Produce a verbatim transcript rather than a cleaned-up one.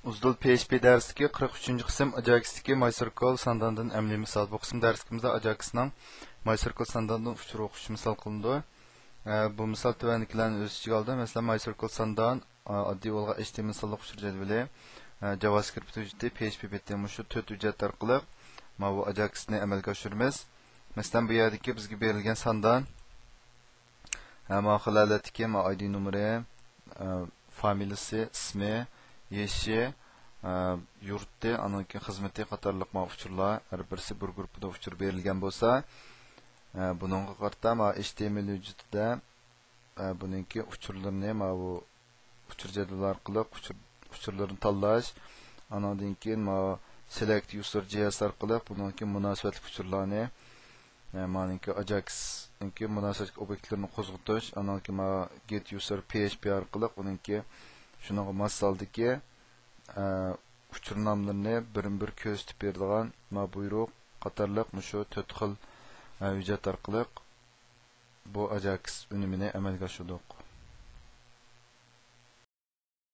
ئۇزدۇل پي ئېچ پى دەرسلىكى قىرىق ئۈچىنچى قىسىم، ئاجاكستىكى مايسىركل سانداندىن ئەمەلىي مىسال. بۇ قىسىم دەرسلىكىمىزدە ئاجاكسنىڭ مايسىركل سانداندىن ئۇچۇر ئوقۇش مىسال قىلىنىدۇ. ئە، بۇ مىسال تۆۋەندىكىلەرنى ئۆز ئىچىگە ئالدى. مەسىلەن، مايسىركل ساندان، ئە، ئاددىي بولغان ئېچ تى ئېم ئېل سانلىق ئۇچۇر جەدۋىلى، ئە، جاۋاسكرىپت ھۆججىتى، پي ئېچ پى بىتى، مۇشۇ تۆت ھۆججەت ئارقىلىق ماۋۇ ئاجاكسنى ئەمەلگە ئاشۇرىمىز. مەسىلەن، بۇ يەردىكى بىزگە بېرىلگەن ساندا، ھە، ماۋۇ خىل ھالەتتىكى ماۋۇ ئاي دى نومۇرى، ئە، فامىلىسى، ئىسمى، يېشى، ئە، يۇرتى، ئاندىن كېيىن خىزمىتى قاتارلىق ماۋۇ ئۇچۇرلار، ھەر بىرسى بىر گۇرۇپپىدا ئۇچۇر بېرىلگەن بولسا، ئە، بۇنىڭغا قارىتا ماۋۇ ئېچ تى ئېم ئېل ھۆججىتىدە، ئە، بۇنىڭكى ئۇچۇرلىرىنى ماۋۇ ئۇچۇر جەدۋىلى ئارقىلىق ئۇچۇر، ئۇچۇرلىرىنى تاللاش، ئانىڭدىن كېيىن ماۋۇ سېلېكت يۇزەر جي ئېس ئارقىلىق بۇنىڭكى مۇناسىۋەتلىك ئۇچۇرلارنى، ئە، مانىڭكى ئاجاكسنىڭكى مۇناسىۋەتلىك ئوبيېكتلىرىنى قوزغىتىش، ئانىڭكى ماۋۇ گېت يۇزەر پي ئېچ پى ئارقىلىق ئۇنىڭكى شۇنىڭغا ماس ھالدىكى، ئە، ئۇچۇر ناملىرىنى بىرمۇ بىر كۆرسىتىپ بېرىدىغان ماۋۇ بۇيرۇق قاتارلىق مۇشۇ تۆت خىل، ئە، ھۆججەت ئارقىلىق بۇ ئاجاكس ئۈنۈمىنى ئەمەلگە ئاشۇردۇق.